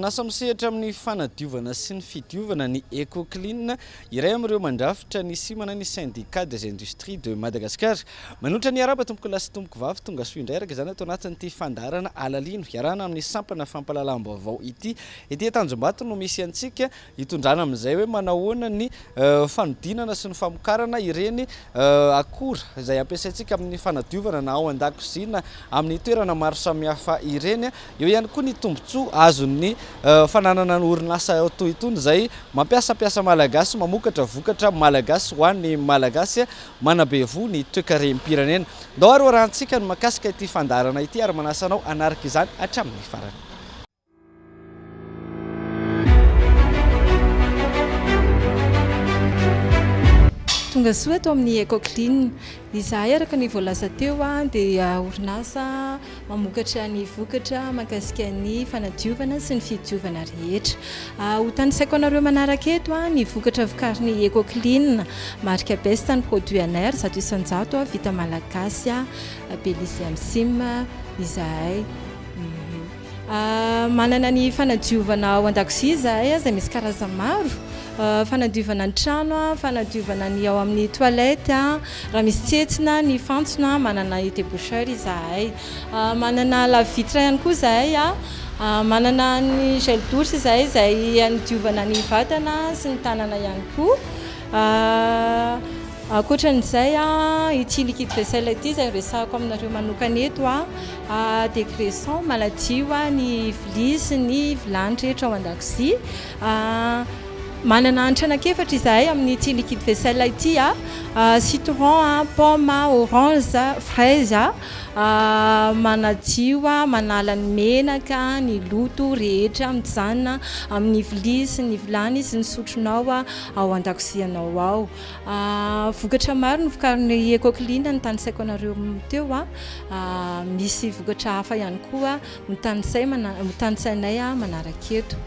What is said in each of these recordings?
Orinasa misehatra amin'ny fanadiovana sy ny fidiovana ny Ecoclean, iray amin'ireo mandrafitra ny Simana ny Syndicat des Industries de Madagascar. Manotra ny arahaba tompokolahy sy tompokovavy, tonga soa indray araka izany ato anatin'ity fandaharana Alalino iarahana amin'ny sampana fampahalalam-baovao ity. Ety Tanjombato no misy antsika hitondrana amin'izay hoe manahoana ny fanodinana sy ny famokarana ireny akora izay ampiasaintsika amin'ny fanadiovana na ao an-dakozia na amin'ny toerana maro samihafa ireny. Eo ihany koa ny tombontsoa azon'ny fananana ny orinasa toy itony izay mampiasa mpiasa malagasy, mamokatra vokatra malagasy ho an'ny Malagasy, manabe voa ny toekarem-pirenena. Ndao ary hoarahantsika ny mahakasika ity fandaharana ity ary manasa anao hanaraka izany hatramin'ny farany. Tonga soa eto amin'ny Ecoclean. Izahay araka ny voalaza teo dia orinasa mamokatra ny vokatra mahakasika ny fanadiovana sy ny fidiovana rehetra. Ho tanisaiko anareo manaraka eto ny vokatra vokarin'ny Ecoclean. Marika Best ny produit anay ary 100% vita malagasy Belize Amsim izahay. Manana ny fanadiovana ao an-dakozia izahay izay misy karazany maro, fanadiovana ny trano, fanadiovana ny ao amin'ny toilette, raha misy tsetsina ny fantsona manana déboucheur izahay. Manana lave vitre ihany koa izahay, manana ny gel douche izahay izay hanadiovana ny vatana sy ny tanana ihany koa. Ankoatran'izay, ity liquide vaisselle ity izay resahako aminareo manokana eto dégraissant manadio ny vilia sy ny vilany rehetra ao an-dakozia. Manana hanitra anankiefatra izahay amin'ity liquide vaisselle ity, citron, pomme, orange, fraise. Manadio, manala ny menaka, ny loto rehetra mijanona amin'ny vilia sy ny vilany sy ny sotronao ao an-dakozianao ao. Vokatra maro no vokarin'ny Ecoclean notanisaiko anareo teo. Misy vokatra hafa ihany koa notanisainay manaraka eto.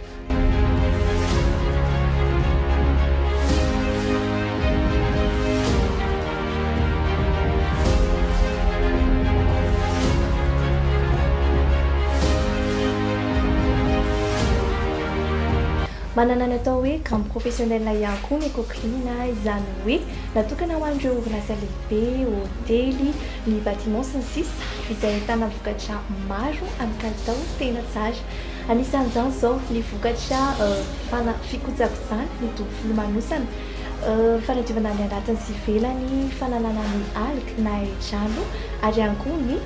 Manana ny atao hoe gamme professionnelle ihany koa ny Ecoclean, izany hoe natokana ho an'ireo orinasa lehibe, hotely, ny bâtiment sy ny sisa izay ahitana vokatra maro amin'ny kalitao tena tsara. Anisan'izany izao ny vokatra fana fikojakojana ny dobo filomanosana, fanadiovana ny anatiny sy ivelany, fanalana ny algue na ahidrano ary ihany koa ny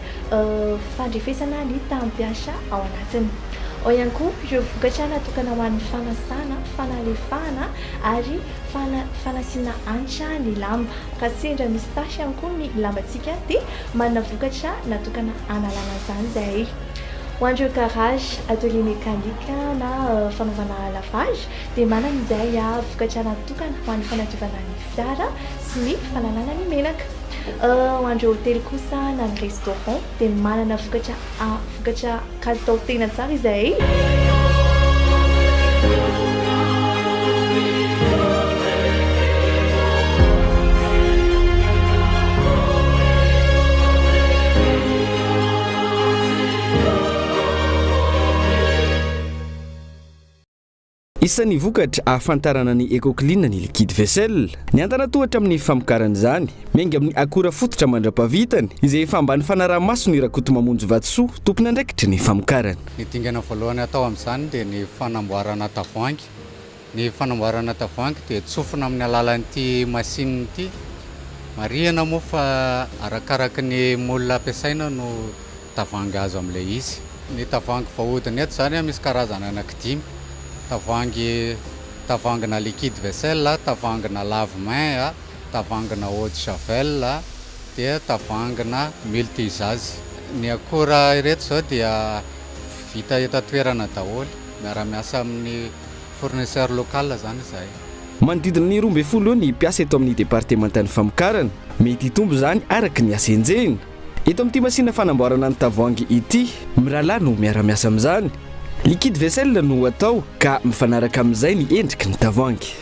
fandrefesana ny tahan'ny pH ao anatiny. Ao ihany koa ireo vokatra natokana ho an'ny fanasana, fanalefahana ary fanasiana hanitra ny lamba. Raha sendra misy tache ihany koa ny lambantsika dia manana vokatra natokana hanalana izany izahay. Ho an'ireo garage, atelier mécanique na fanaovana lavage dia manana izahay vokatra natokana ho an'ny fanadiovana ny fiara sy ny fanalana ny menaka. Ho an'ireo hotely kosa na ny restaurant dia manana vokatra vokatra kalitao tena tsara izahay. Isan'ny vokatra ahafantarana ny Ecoclean ny liquide vaisselle. Ny antanatohatra amin'ny famokarana izany, miainga amin'ny akora fototra mandra-pahavitany, izay efa ambany fanaraha-maso ny Rakotomamonjy Vatosoa, tompon'andraikitry ny famokarana. Ny dingana voalohany atao amin'izany dia ny fanamboarana tavoahangy. Ny fanamboarana tavoahangy dia tsofina amin'ny alalan'ity machine ity. Marihina moa fa arakaraky ny moule ampiasaina no tavoahangy azo amin'ilay izy. Ny tavoahangy voahodina eto izany misy karazany anankidimy, tavoahangy tavoahangina liquide vaisselle, tavoahangina lave main, tavoahangina eau de javel dia tavoahangina multi usage. Ny akora ireto izao dia vita eto an-toerana daholo, miara-miasa amin'ny fournisseur local izany izahay. Manodidina ny 12 eo ny mpiasa eto amin'ny departemantan'ny famokarana. Mety hitombo izany araka ny asa enjehina. Eto amin'ity masinina fanamboarana ny tavoahangy ity, mirahalahy no miara-miasa amin'izany. Liquide vaisselle no atao ka mifanaraka amin'izay ny endriky ny tavoahangy.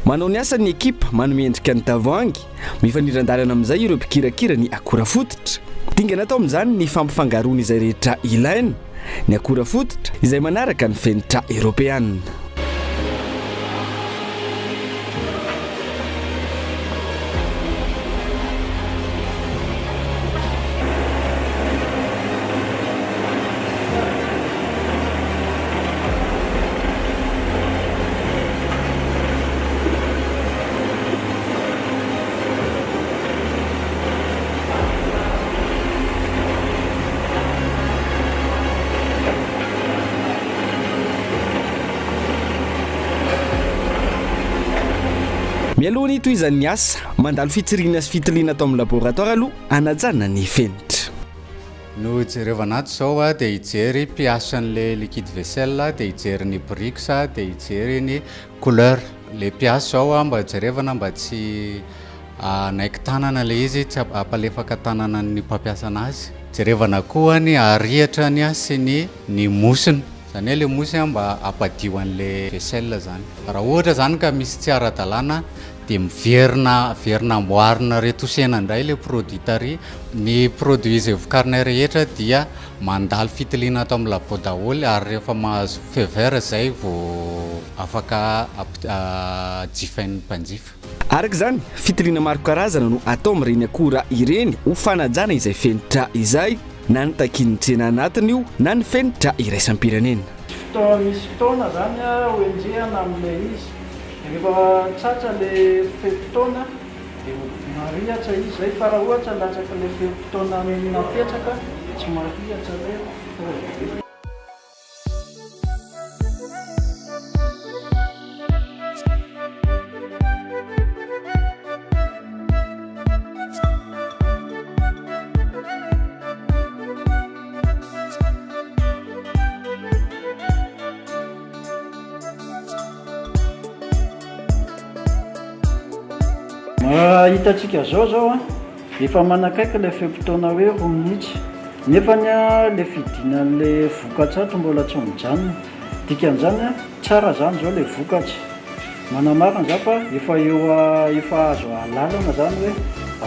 Manao ny asany ny ekipa manome endrika ny tavoahangy. Mifanindran-dalana amin'izay ireo mpikirakira ny akora fototra. Dingana atao amin'izany ny fampifangaroana izay rehetra ilaina, ny akora fototra izay manaraka ny fenitra eoropeanina. Mialoha ny hitohizan'ny asa, mandalo fitsirihina sy fitiliana atao amin'ny laboratoara aloha hanajana ny fenitra. No jerevana ato izao a, dia hijery pH an'ilay liquide vaisselle, dia hijery ny brix, dia hijery ny couleur. Le pH izao a, mba jerevana mba tsy hanaiky tanana ilay izy, tsy hampalefaka tanana ny mpampiasa anazy. Jerevana koa ny harihatrany sy ny ny mousse-ny, izany hoe ilay mousse mba hampadio an'ilay vaisselle izany. Raha ohatra izany ka misy tsy ara-dalàna dia miverina averina amboarina retoucher-na indray ilay produit tary. Ny produit izay vokarinay rehetra dia mandalo fitiliana ato amin'ny labo daholo ary rehefa mahazo feu vert izay vao afaka jifain'ny mpanjifa. Araka izany, fitiliana maro karazana no atao amin'ireny akora ireny ho fanajana izay fenitra izay, na ny takian'ny tsena anatiny io na ny fenitra iraisam-pirenena. Fotoana misy fotoana izany ho enjehina amin'ilay izy. Rehefa tratra ilay fe-potoana dia marihatra izy izay fa raha ohatra latsak'ilay fe-potoana napetraka dia tsy marihatra ilay produit. Raha hitantsika zao zao an, efa manakaiky ilay fe-potoana hoe roa minitra, nefany an ilay fidinan'ilay vokatra ato mbola tsy mijanona, dikan'izany an tsara zany zao ilay vokatra, manamarina izany fa efa eo efa azo alalana zany hoe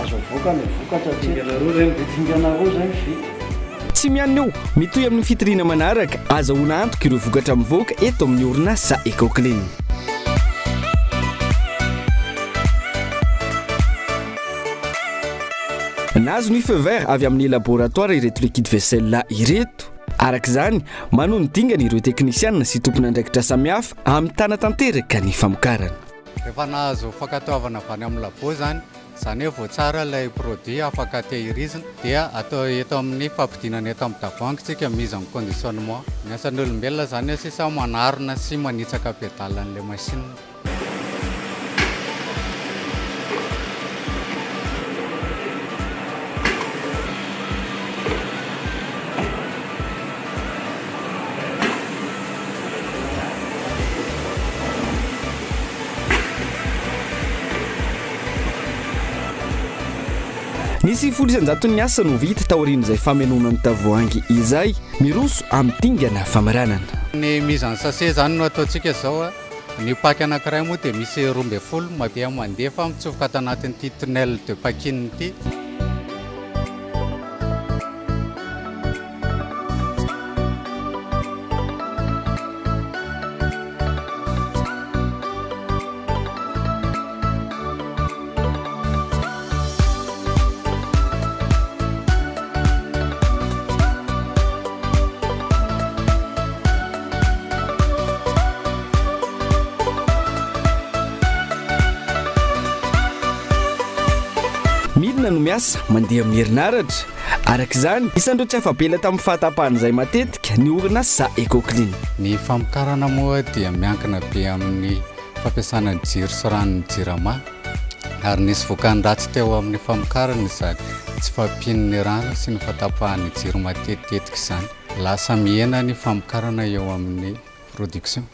azo avoaka ilay vokatra hatreto, dingana roa zay no vita, dingana roa zay no vita. Tsy mianina eo, mitohy amin'ny fitiliana manaraka, azahoana antoka ireo vokatra mivoaka eto amin'ny orinasa Ecoclean. Nahazo ny feu vert avy amin'ny laboratoara ireto liquide vaisselle ireto. Araka izany, manohy ny dingana ireo teknisianina sy tompon'andraikitra samihafa hamitana tanteraka ny famokarana. Rehefa nahazo fankatoavana avy any amin'ny labo izany, izany hoe voatsara ilay produit afaka tehirizina, dia atao eto amin'ny fampidinana eto amin'ny tavoahangy tsika mise en conditionnement. Ny asan'ny olombelona izany sisa manarona sy manitsaka pédale an'ilay machine. Nisy 10% ny asa no vita taorian'izay famenoana ny tavoahangy izay, miroso amin'ny dingana famaranana. Ny mise en sachet izany no ataontsika izao a. Ny pack anankiray moa dia misy 12 mandeha mandefa mitsofoka ato anatin'ity tunnel de packing ity. Milina no miasa, mandeha amin'ny herinaratra. Araka izany, isan'ireo tsy afa-bela tamin'ny fahatapahan'izay matetika ny orinasa Ecoclean. Ny famokarana moa dia miankina be amin'ny fampiasana ny jiro sy ranon'ny Jirama ary nisy vokany ratsy teo amin'ny famokarana izany tsy fahampian'ny rano sy ny fahatapahan'ny jiro matetitetika izany. Lasa mihena ny famokarana eo amin'ny production.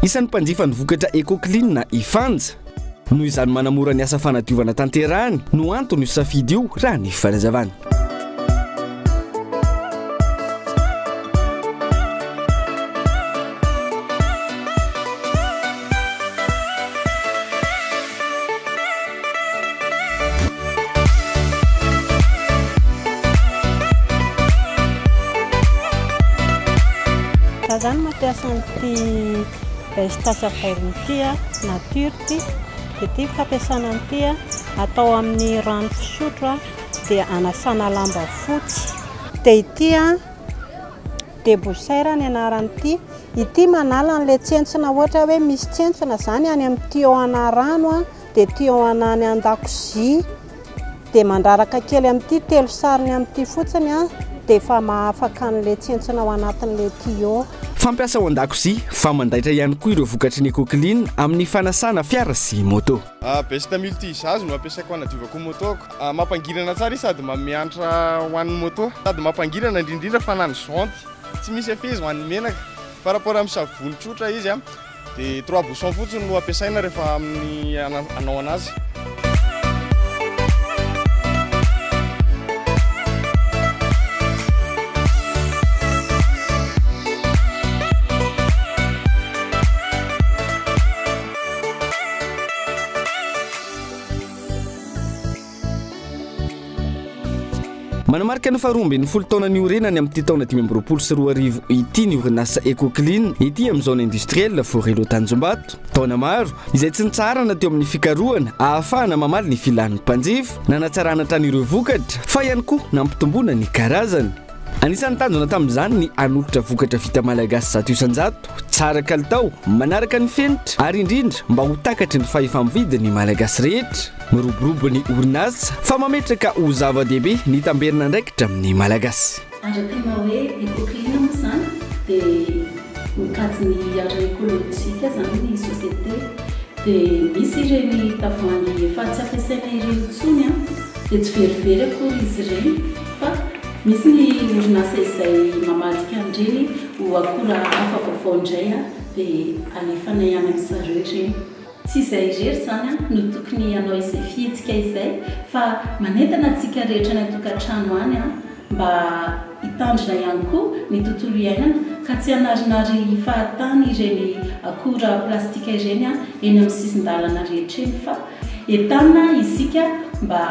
Isan'ny mpanjifa ny vokatra Ecoclean i Fanja. Noho izany manamora ny asa fanadiovana tanterahany no anton'io safidy io raha ny fanazavana. Za zany mampiasa an'ity Best savon ity a, nature ity, dia ity fampiasana an'ity a, atao amin'ny rano fisotro a, dia anasana lamba fotsy. Dia ity a, débouchère ny anaran'ity, ity manala an'ilay tsentsina ohatra hoe misy tsentsina zany any amin'ny tuyau ana rano a, dia tuyau ana any an-dakozia, dia mandraraka kely amin'ity telo sarony amin'ity fotsiny a, dia efa mahafaka an'ilay tsentsina ao anatin'ilay tuyau. Fampiasa ao an-dakozia fa mandaitra ihany koa ireo vokatry ny Ecoclean amin'ny fanasana fiara sy moto. Best multi usage no ampiasaiko hanadiovako ny moto-ko. Mampangirana tsara izy sady miantra ho an'ny moto. Sady mampangirana indrindra indrindra fa na ny jante tsy misy effet izy ho an'ny menaka. Par rapport amin'ny savony tsotra izy dia trois bouchons fotsiny no ampiasaina rehefa amin'ny hanao anazy. Manamarika ny faharoa ambin'ny folo taona niorenany amin'ity taona 2025 ity ny orinasa Ecoclean ety amin'ny zone industrielle Forello Tanjombato. Taona maro izay tsy nitsaharana teo amin'ny fikarohana ahafahana mamaly ny filan'ny mpanjifa, nanatsarana hatrany ireo vokatra fa ihany koa nampitomboana ny karazany. Anisan'ny tanjona tamin'izany ny hanolotra vokatra vita malagasy 100%, tsara kalitao, manaraka ny fenitra ary indrindra mba ho takatry ny fahefa-mividy ny Malagasy rehetra. Miroborobo ny orinasa fa mametraka ho zava-dehibe ny tamberin'andraikitra amin'ny Malagasy. Araka ny maha hoe Ecoclean moa izany dia mikajy ny ara-ekolojika izany ny société dia misy ireny tavoahangy efa tsy ampiasaina ireny intsony dia tsy verivery akory izy ireny fa Misy ny orinasa izay mamadika an'ireny ho akora hafa vaovao indray dia alefanay any amin-dry zareo ireny. Tsy izay irery izany no tokony hanao izay fihetsika izay fa manentana antsika rehetra any an-tokantrano any mba hitandrina ihany koa ny tontolo iainana ka tsy hanarinary fahatany ireny akora plastika ireny eny amin'ny sisin-dalana rehetra eny fa entanina isika mba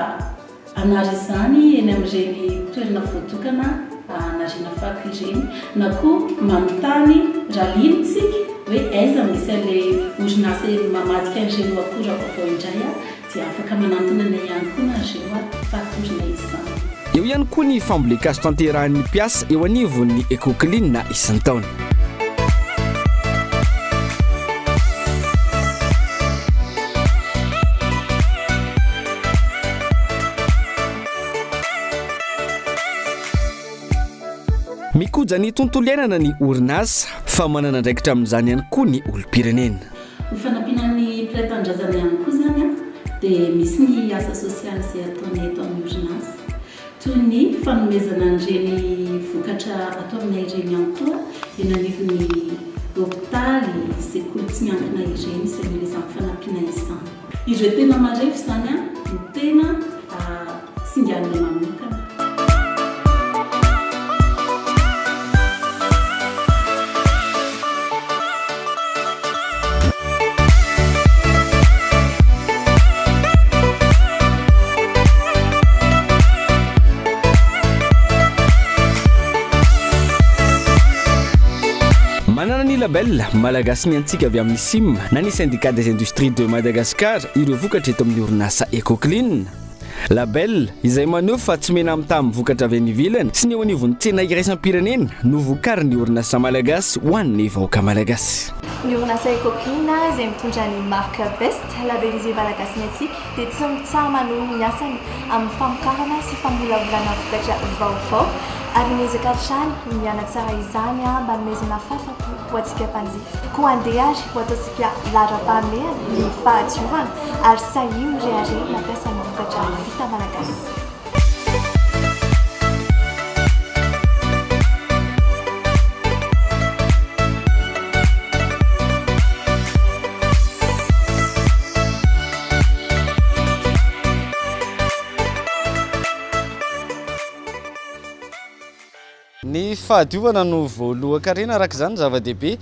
Hanary izany eny amin'ireny toerana voatokana hanariana fako ireny, na koa manontany raha liana isika hoe aiza no misy an'ilay orinasa mamadika an'ireny ho akora vaovao indray dia afaka manantona anay ihany koa nareo fa hatoronay izany. Eo ihany koa ny fambolen-kazo tanterahin'ny mpiasa eo anivon'ny Ecoclean isan-taona. Mikoja ny tontolo iainana ny orinasa fa manana andraikitra amin'izany ihany koa ny olom-pirenena. Ho fanampiana ny mpiray tanindrazana ihany koa izany dia misy ny asa sosialy izay ataonay eto amin'ny orinasa. Toy ny fanomezana an'ireny vokatra ato aminay ireny ihany koa eny anivon'ny hopitaly, sekoly tsy miankina ireny izay mila izany fanampiana izany. Ireo tena marefo izany no tena singanina manokana. Manana ny label Malagasy ny antsika avy amin'ny sim na ny Syndicat des Industries de Madagascar ireo vokatra eto amin'ny orinasa Ecoclean. Label izay maneho fa tsy mena-mitaha amin'ny vokatra avy any ivelany sy ny eo anivon'ny tsena iraisam-pirenena no vokarin'ny orinasa malagasy ho an'ny vahoaka malagasy. Ny orinasa Ecoclean izay mitondra ny marque Best, labellisé Malagasy ny antsika, dia tsy mitsaha-manohy ny asany amin'ny famokarana sy famolavolana vokatra vaovao ary miezaka hatrany ny hanatsara izany mba hanomezana fafa-po ho antsika mpanjifa. Koa andeha ary ho ataontsika laharam-pahamehana ny fahadiovana ary sahia mirehareha mampiasa ny vokatra vita malagasy. Ny fahadiovana no voalohan-karena, araka izany zava-dehibe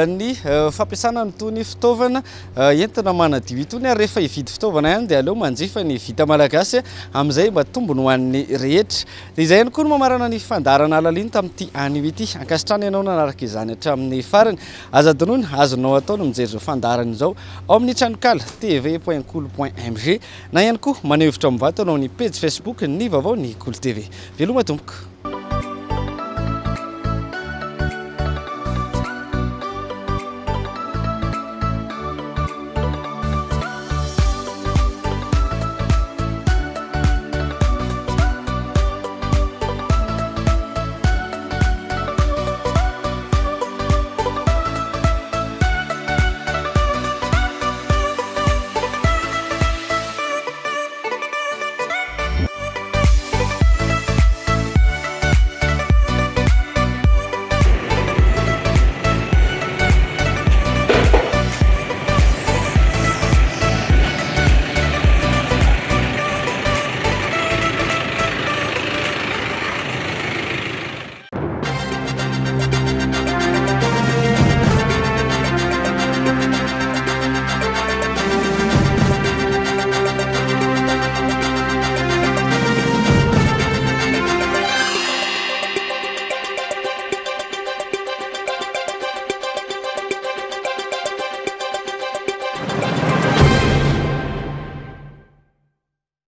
ny fampiasana an'itony fitaovana entina manadio itony, ary rehefa hividy fitaovana ihany dia aleo manjifa ny vita malagasy amin'izay mba tombony ho an'ny rehetra. Dia izay ihany koa no mamarana ny fandaharana Alalino tamin'ity anio ity. Ankasitrahana ianao nanaraka izany hatramin'ny farany. Aza adinoina, azonao atao ny mijery izao fandaharana izao ao amin'ny tranonkala tv point kolo point mg na ihany koa maneho hevitra mivantana ao amin'ny pejy Facebook ny vaovao ny Kolo TV. Veloma tompoko.